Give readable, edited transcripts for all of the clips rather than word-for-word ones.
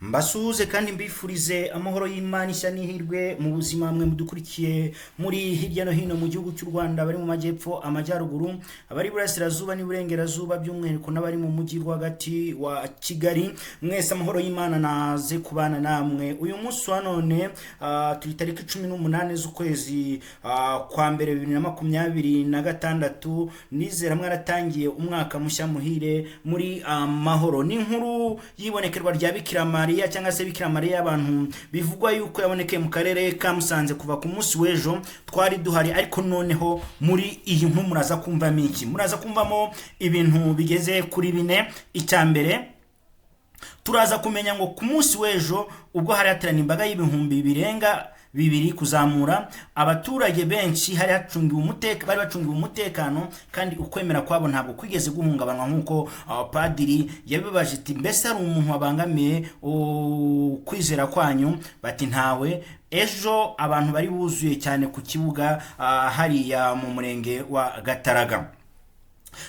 Mbasuhuze kandi mbifurize amahoro y'Imana, ishya n'ihirwe mu buzima, mwe mudukurikiye muri hirya no hino mu gihugu cy'u Rwanda, bari mu majyepfo, amajyaruguru, abari iburasirazuba n'iburengerazuba, by'umwihariko n'abari mu mujyi rwagati wa Kigali. Mwese amahoro y'Imana naze kubana namwe. Uyu munsi wa none turi tariki 18 z'ukwezi kwa mbere 2026. Nizera mwaratangiye umwaka mushya muhire muri amahoro. Ni inkuru y'ibonekerwa rya Bikira Mariya, cyangwa se Bikira Mariya y'abantu bivugwa yuko yabonekeye mu karere ka Musanze kuva ku munsi w'ejo. Twari duhari, ariko noneho muri iyi nkuru muraza kumvamo iki? Muraza kumvamo ibintu bigeze kuri bine. Icya mbere, turaza kumenya ngo ku munsi w'ejo ubwo hari hateraniye imbaga y'ibihumbi birenga bibiri kuzamura, abaturage benshi hari hacungiwe umutekano, bari bacungiwe umutekano, kandi ukwemera kwabo ntabwo kwigeze guhungabanywa, nk'uko padiri yabibaje ati: "Mbese hari umuntu wabangamiye ukwizera kwanyu?" Bati: "Ntawe." Ejo abantu bari buzuye cyane ku kibuga hariya mu murenge wa Gataraga.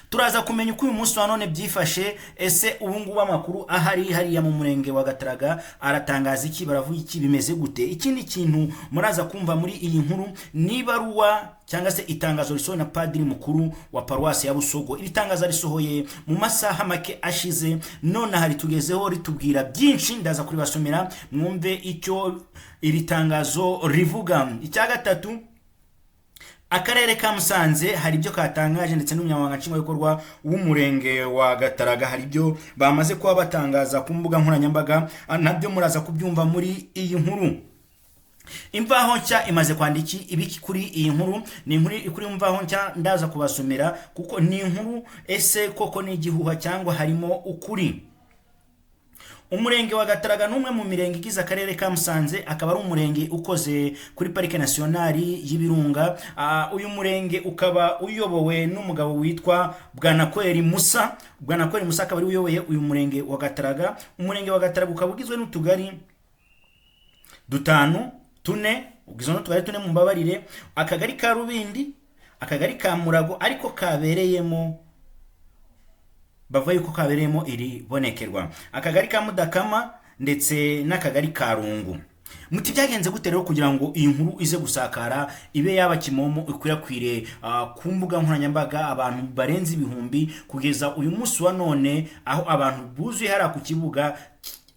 Turaza kumenya uko uyu munsi wa none byifashe. Ese ubu ngubu amakuru ahari hariya mu murenge wa Gataraga aratangaza iki? Baravuga iki? Bimeze gute? Ikindi kintu muraza kumva muri iyi nkuru ni ibaruwa cyangwa se itangazo risohowe na padiri mukuru wa paruwasi ya Busogo. Iri tangazo risohoye mu masaha make ashize, none hari tugezeho ritubwira byinshi. Ndaza kuribasomera mwumve icyo iri tangazo rivuga. Icya gatatu, akarere ka Musanze hari ibyo katangaje, ndetse n'umunyamabanga nshingwabikorwa w'umurenge wa Gataraga hari ibyo bamaze kuba batangaza ku mbuga nkoranyambaga, nabyo muraza kubyumva muri iyi nkuru. Imvaho Nshya imaze kwandika ibiki kuri iyi nkuru? Ni inkuru kuri Imvaho Nshya, ndaza kubasomera kuko ni inkuru. Ese koko ni igihuha cyangwa harimo ukuri? Umurenge wa Gataraga ni umwe mu mirenge igize akarere ka Musanze, akaba ari umurenge ukoze kuri Parike Nasiyonari y'Ibirunga. Uyu murenge ukaba uyobowe n'umugabo witwa Bwanakweri Musa. Bwanakweri Musa akaba ari we uyoboye uyu murenge wa Gataraga. Umurenge wa Gataraga ukaba ugizwe n'utugari dutanu, tune, ugizwe n'utugari tune, mumbabarire: akagari ka Rubindi, akagari ka Murago, ariko kabereyemo, bavuga yuko kabereyemo iri bonekerwa, akagari ka Mudakama ndetse n'akagari ka Rungu. Muti byagenze gute rero kugira ngo iyi nkuru ize gusakara, ibe yaba kimomo, ikwirakwire ku mbuga nkoranyambaga, abantu barenze ibihumbi kugeza uyu munsi wa none, aho abantu buzuye hariya ku kibuga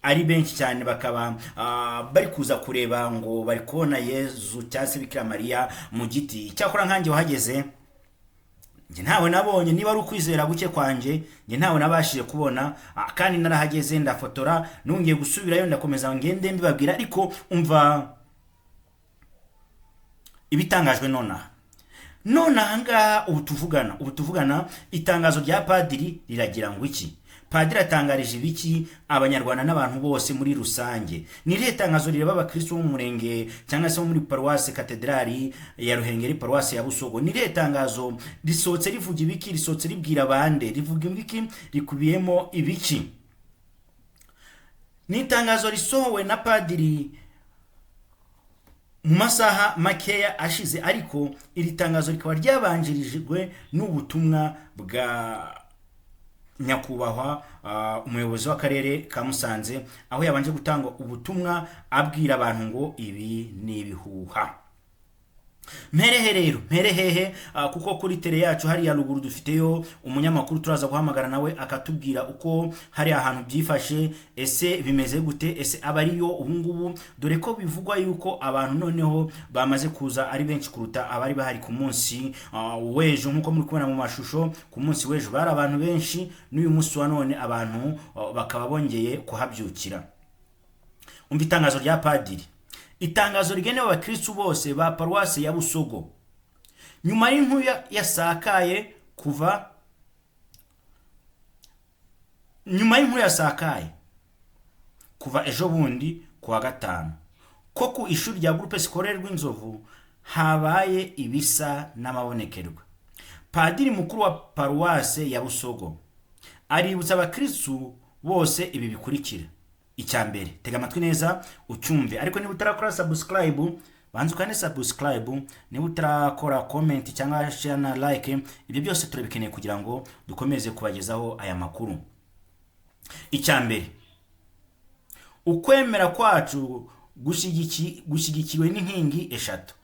ari benshi cyane, bakaba bari kuza kureba ngo bari kubona Yezu cyangwa se Bikira Mariya mu giti? Cyakora nkanjye wahageze, njye ntawe nabonye. Niba ari ukwizera guke kwanjye, njye ntawe nabashije kubona, kandi narahageze ndafotora, nongeye gusubirayo, ndakomeza ngende mbibabwira. Ariko umva ibitangajwe nonaha. None aha ngaha ubu tuvugana, itangazo rya padiri riragira ngo iki? Padiri atangarije ibiki Abanyarwanda n'abantu bose muri rusange? Ni irihe tangazo rireba abakristo bo mu murenge cyangwa se bo muri paruwasi katedrali ya Ruhengeri, paruwasi ya Busogo? Ni irihe tangazo? Risohotse rivuga ibiki? Risohotse ribwira bande? Rivuga ibiki? Rikubiyemo ibiki? Ni itangazo risohowe na padiri mu masaha makeya ashize, ariko iri tangazo rikaba ryabanjirijwe n'ubutumwa bwa nyakubahwa umuyobozi w'akarere ka Musanze, aho yabanje gutanga ubutumwa abwira abantu ngo ibi ni ibihuha. Mperehe rero? Mpere hehe? Kuko kuri tele yacu hariya ruguru dufiteyo umunyamakuru turaza guhamagara nawe akatubwira uko hari ahantu byifashe. Ese bimeze gute? Ese aba ariyo ubungubu, dore ko bivugwa yuko abantu noneho bamaze kuza ari benshi kuruta abari bahari ku munsi w'ejo? Nk'uko muri kubona mu mashusho, ku munsi w'ejo bari abantu benshi, n'uyu munsi wa none abantu bakaba bongeye kuhabyukira. Umva itangazo rya padiri: itangazo rigenewe abakristu bose ba paruwasi ya Busogo nyuma y'inkuru yasakaye kuva nyuma y'inkuru yasakaye kuva ejo bundi ku wa gatanu ko ku ishuri rya Groupe Scolaire Rw'Inzovu habaye ibisa n'amabonekerwa. Padiri mukuru wa paruwase ya Busogo aributsa abakristu bose ibi bikurikira. Icya mbere, tega amatwi neza ucyumve, ariko niba utarakora subscribe, banza ukande subscribe. Niba utarakora comment cyangwa share na like, ibyo byose turabikeneye kugira ngo dukomeze kubagezaho aya makuru. Icya mbere Ukwemera kwacu gushyigikiwe n'inkingi eshatu: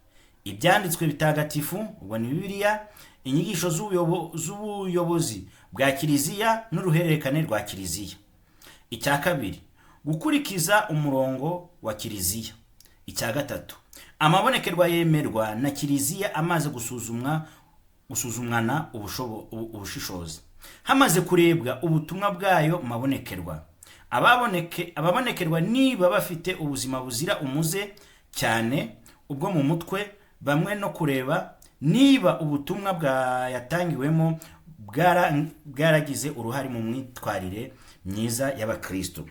ibyanditswe bitagatifu, ubwo ni Bibiliya, inyigisho z'ubuyobozi bwa Kiliziya n'uruhererekane rwa Kiliziya. Icya kabiri, gukurikiza umurongo wa Kiliziya. Icya gatatu, amabonekerwa yemerwa na Kiliziya amaze gusuzumwana ubushishozi, hamaze kurebwa ubutumwa bwayo mabonekerwa, ababonekerwa niba bafite ubuzima buzira umuze, cyane ubwo mu mutwe, bamwe no kureba niba ubutumwa bwayatangiwemo bwaragize uruhare mu myitwarire myiza y'abakristo.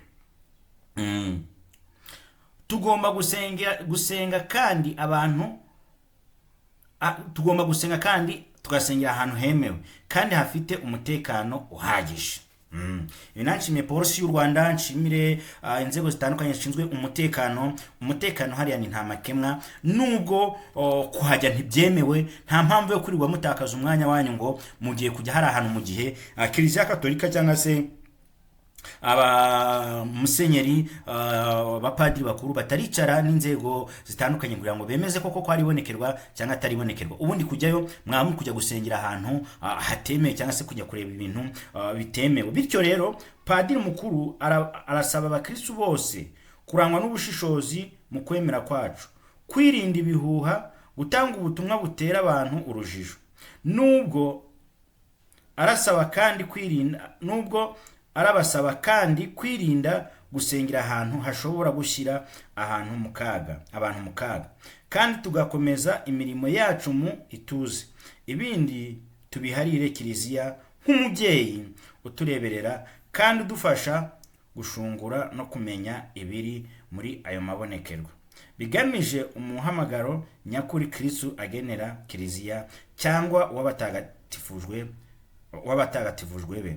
Tugomba gusenga kandi abantu tugomba gusenga kandi tugasengera ahantu hemewe kandi hafite umutekano uhagije. Ibi nanshimiye Polisi y'u Rwanda, nshimire inzego zitandukanye zishinzwe umutekano. Umutekano hariya ni nta makemwa, nubwo kuhajya ntibyemewe. Nta mpamvu yo kwirirwa mutakaza umwanya wanyu ngo mugiye kujya hari ahantu mu gihe Kiliziya Katolika cyangwa se aba musenyeri, abapadiri bakuru bataricara n'inzego zitandukanye kugira ngo bemeze koko ko ari ibonekerwa cyangwa atari ibonekerwa. Ubundi kujyayo mwaba muri kujya gusengera ahantu hatemewe cyangwa se kujya kureba ibintu bitemewe. Bityo rero padiri mukuru arasaba abakristu bose kurangwa n'ubushishozi mu kwemera kwacu, kwirinda ibihuha, gutanga ubutumwa butera abantu urujijo. Nubwo arasaba kandi kwirinda, nubwo arabasaba kandi kwirinda gusengera ahantu hashobora gushyira ahantu mu kaga, abantu mu kaga, kandi tugakomeza imirimo yacu mu ituze, ibindi tubiharire Kiliziya nk'umubyeyi utureberera kandi udufasha gushungura no kumenya ibiri muri ayo mabonekerwa, bigamije umuhamagaro nyakuri Kristu agenera Kiliziya cyangwa w'abatagatifujwe be.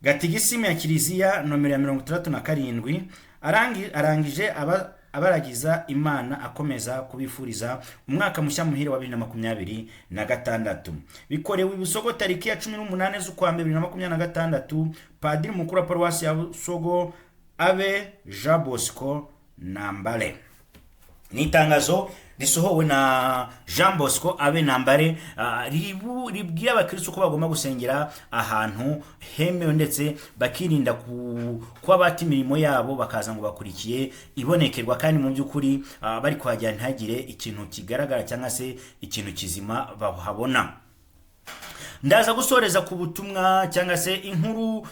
Gatigisimu ya Kiliziya nomero ya 67. Arangije abaragiza Imana, akomeza kubifuriza umwaka mushya muhire wa 2026. Bikorewe i Busogo tariki ya 18 z'ukwa mbere 2026. Padiri mukuru wa paruwasi ya Busogo, Abbé Jean Bosco Nambare. Ni itangazo risohowe na Jean Bosco Abbé Nambare, ribwira abakristo ko bagomba gusengera ahantu hemewe ndetse bakirinda kuba bata imirimo yabo bakaza ngo bakurikiye ibonekerwa, kandi mu by'ukuri bari kuhagera ntihagire ikintu kigaragara cyangwa se ikintu kizima bahabona. Ndaza gusoreza ku butumwa cyangwa se inkuru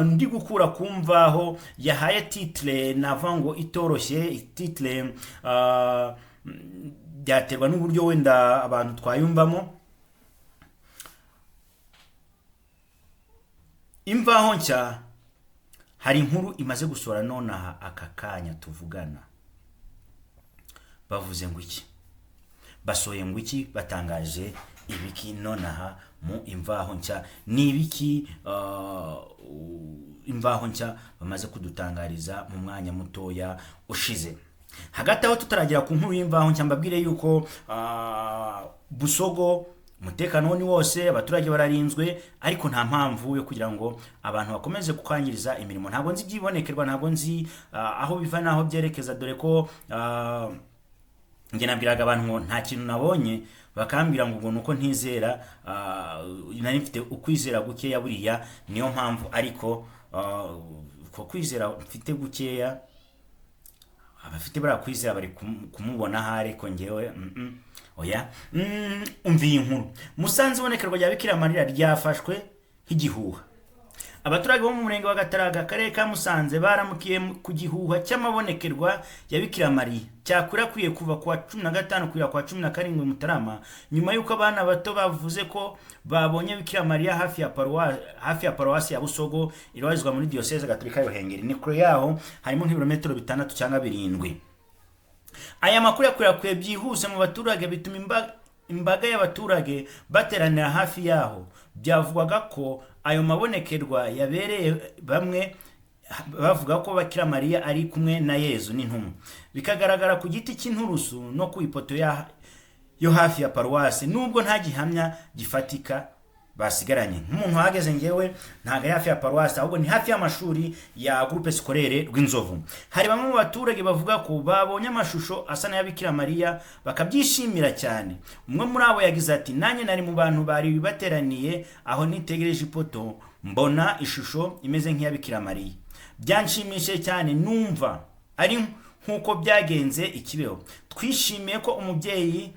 ndi gukura ku Mvaho yahaye titre navuga ngo itoroshye. Titre byaterwa n'uburyo wenda abantu twayumvamo. Imvaho Nshya hari inkuru imaze gusohora nonaha aka kanya tuvugana. Bavuze ngo iki? Basohoye ngo iki? Batangaje ibiki nonaha mu Imvaho Nshya? Ni ibiki Imvaho Nshya bamaze kudutangariza mu mwanya mutoya ushize? Hagati aho tutaragera ku nkuru y'Imvaho Nshya, mbabwire yuko Busogo umutekano ni wose, abaturage bararinzwe, ariko nta mpamvu yo kugira ngo abantu bakomeze kukwangiriza imirimo. Ntabwo nzi ibyibonekerwa, ntabwo nzi aho biva n'aho byerekeza, dore ko njye nabwiraga abantu ngo nta kintu nabonye, bakambwira ngo ubwo nuko ntizera. Nari mfite ukwizera gukeya buriya niyo mpamvu, ariko uko kwizera mfite gukeya, abafite buriya kwizera bari kumubona ahari, ariko njyewe oya. Umva iyi nkuru: Musanze, ibonekerwa rya Bikira Mariya ryafashwe nk'igihuha. Abaturage bo mu murenge wa Gataraga, akarere ka Musanze, baramukiye ku gihuha cy'amabonekerwa ya Bikira Mariya cyakwirakwiye kuva ku wa 15 kugera ku wa 17 Mutarama, nyuma y'uko abana bato bavuze ko babonye Bikira Mariya hafi ya paruwasi ya Busogo ibarizwa muri Diyoseze Gatolika ya Ruhengeri. Ni kure yaho, harimo nk'ibirometero 6 cyangwa 7. Aya makuru yakwirakwiye byihuse mu baturage, bituma imbaga y'abaturage bateranira hafi yaho. Byavugwaga ko ayo mabonekerwa yabereye, bamwe bavuga ko Bikira Mariya ari kumwe na Yezu n'intumwa, bikagaragara ku giti cy'inturusu no ku ipoto yo hafi ya paruwasi, nubwo nta gihamya gifatika. Basigaranye nk'umuntu wahageze, ngewe ntabwo ari hafi ya paruwasi, ahubwo ni hafi y'amashuri ya Groupe Scolaire Rwinzovu. Hari bamwe mu baturage bavuga ko babonye amashusho asa n'aya Bikira Mariya, bakabyishimira cyane. Umwe muri abo yagize ati: "Nanjye nari mu bantu bari bateraniye aho, nitegereje ipoto mbona ishusho imeze nk'iya Bikira Mariya, byanshimishije cyane, numva ari nk'uko byagenze i Kibeho. Twishimiye ko umubyeyi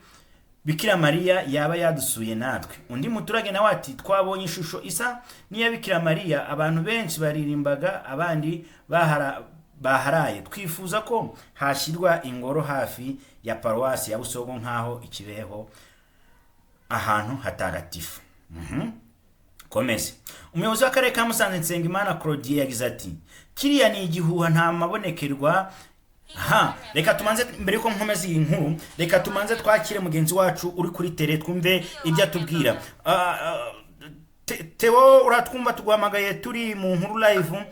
Bikira Mariya yaba yadusuye natwe." Undi muturage nawe ati: "Twabonye ishusho isa n'iya Bikira Mariya, abantu benshi baririmbaga, abandi baharaye. Twifuza ko hashyirwa ingoro hafi ya paruwasi ya Busogo nk'aho i Kibeho ahantu hatagatifu." Komeze. Umuyobozi w'akarere ka Musanze, Nsengimana Claudie, yagize ati: "Kiriya ni igihuha, nta mabonekerwa." Ha, reka tumanze, mbere yuko nkomeza iyi nkuru, reka tumanze twakire mugenzi wacu uri kuri terrain, twumve ibyo atubwira. Theo, uratwumva? Tuguhamagaye turi mu nkuru live.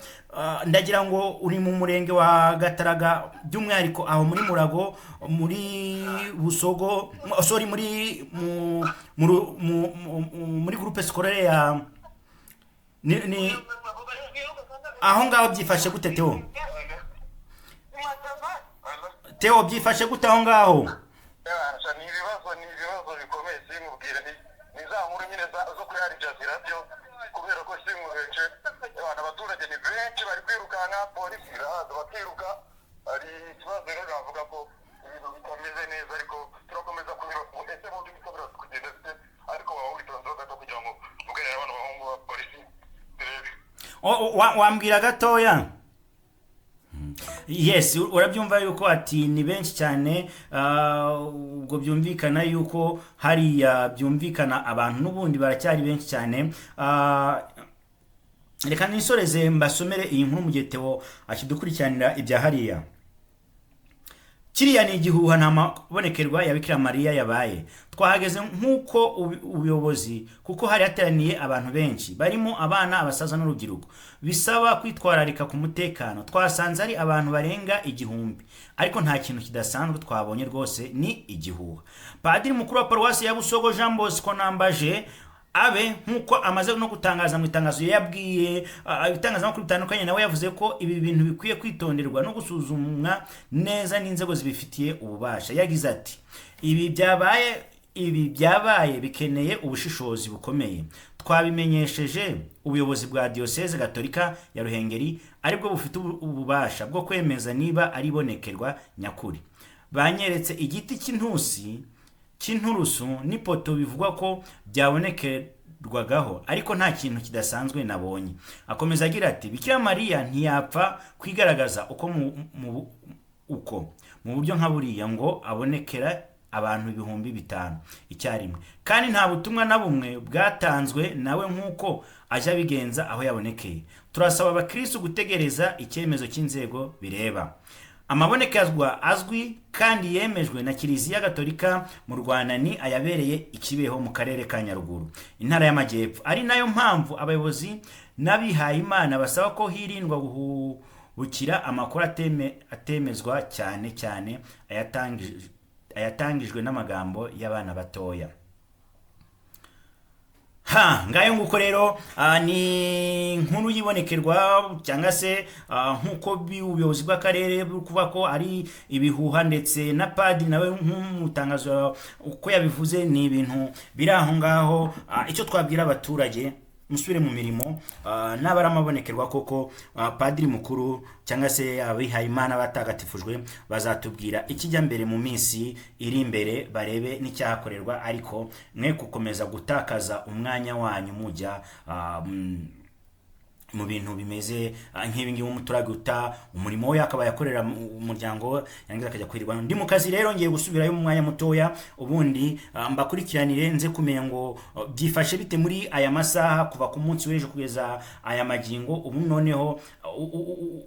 Ndagira ngo uri mu murenge wa Gataraga, by'umwihariko aho muri Murago, muri Busogo, sorry, muri mu, mu, mu, mu, muri groupe scolaire ya ni aho ngaho. Byifashe gute, Theo? Theo, byifashe gute aho ngaho? Ni ibibazo, ni ibibazo bikomeye. Sinkubwire, ni za nkuru nyine zo kuri Al Jazeera byo, kubera ko sinkubece, abaturage ni benshi, bari kwirukanka, polisi irahaza bakiruka. Hari ikibazo rero, navuga ko ibintu bitameze neza, ariko turakomeza kubira. Ese mu by'ukuri biraza kugenda bite? Ariko waba witonzeho gato kugira ngo mvugane na bano bahungu ba polisi turebe. Wambwira gatoya. Yes, urabyumva yuko ati ni benshi cyane. Ubwo byumvikana yuko hariya byumvikana abantu n'ubundi baracyari benshi cyane. Reka nisoreze mbasomere iyi nkuru mu gihe Theo akidukurikiranira ibya hariya. Kiriya ni igihuha, nta mabonekerwa ya Bikira Mariya yabaye. Twahageze nk'uko ubuyobozi, kuko hari hateraniye abantu benshi barimo abana, abasaza n'urubyiruko, bisaba kwitwararika ku mutekano. Twasanze ari abantu barenga 1000, ariko nta kintu kidasanzwe twabonye rwose, ni igihuha. Padiri mukuru wa paruwasi ya Busogo, Jean Bosco Nambaje abe, nk'uko amaze no gutangaza mu itangazo yabwiye ibitangazamakuru bitandukanye, nawe yavuze ko ibi bintu bikwiye kwitonderwa no gusuzumwa neza n'inzego zibifitiye ububasha. Yagize ati: Ibi byabaye bikeneye ubushishozi bukomeye. Twabimenyesheje ubuyobozi bwa Diyoseze Gatolika ya Ruhengeri, aribwo bufite ububasha bwo kwemeza niba ari ibonekerwa nyakuri. Banyeretse igiti cy'inturusu n'ipoto bivugwa ko byabonekerwagaho, ariko nta kintu kidasanzwe nabonye." Akomeza agira ati: "Bikira Mariya ntiyapfa kwigaragaza uko mu buryo nka buriya ngo abonekera abantu 5000 icyarimwe, kandi nta butumwa na bumwe bwatanzwe nawe nk'uko ajya abigenza aho yabonekeye. Turasaba abakristu gutegereza icyemezo cy'inzego bireba." Amabonekerwa azwi kandi yemejwe na Kiliziya Gatolika mu Rwanda ni ayabereye i Kibeho mu karere ka Nyaruguru, intara y'Amajyepfo, ari nayo mpamvu abayobozi n'abihayimana basaba ko hirindwa guhubukira amakuru atemezwa, cyane cyane ayatangijwe n'amagambo y'abana batoya. Ha, ngayo nguko rero. Ni inkuru yibonekerwa cyangwa se nk'uko ubuyobozi bw'akarere buri kuvuga ko ari ibihuha, ndetse na padiri nawe nk'umutangazo uko yabivuze, ni ibintu biri aho ngaho. Icyo twabwira abaturage, musubire mu mirimo. Naba ari amabonekerwa koko, padiri mukuru cyangwa se abihayimana batagatifujwe bazatubwira ikijya mbere mu minsi iri imbere, barebe n'icyahakorerwa, ariko mwe gukomeza gutakaza umwanya wanyu mujya mu bintu bimeze nk'ibi ngibi. Umuturage uta umurimo we akaba yakorera umuryango we, yarangiza akajya kwirirwa. Ndi mu kazi rero, ngiye gusubirayo mu mwanya mutoya, ubundi mbakurikiranire nze kumenya ngo byifashe bite muri aya masaha, kuva ku munsi w'ejo kugeza aya magingo. Ubu noneho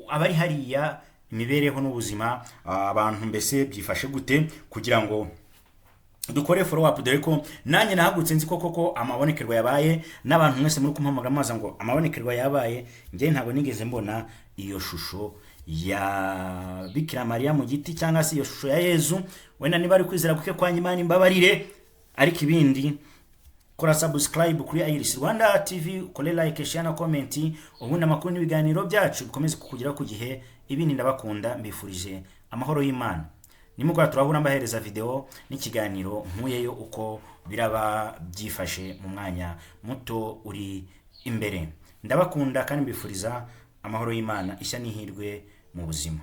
abari hariya, imibereho n'ubuzima, abantu mbese byifashe gute, kugira ngo dukore follow up, dore ko nanjye nahagurutse nzi ko koko amabonekerwa yabaye, n'abantu mwese muri kumpamagara mubaza ngo amabonekerwa yabaye. Njye ntabwo nigeze mbona iyo shusho ya Bikira Mariya mu giti cyangwa se iyo shusho ya Yezu. Wenda niba ari kwizera kuke kwanjye, Imana imbabarire, ariko ibindi Kora subscribe kuri Iris Rwanda TV, ukore like, share na comment, ubundi amakuru n'ibiganiro byacu bikomeze kukugeraho ku gihe. Ibindi, ndabakunda, mbifurije amahoro y'Imana. Nimugora turahura mbahereza video n'ikiganiro nkuyeyo uko biraba byifashe mu mwanya muto uri imbere. Ndabakunda kandi mbifuriza amahoro y'Imana, ishya n'ihirwe mu buzima.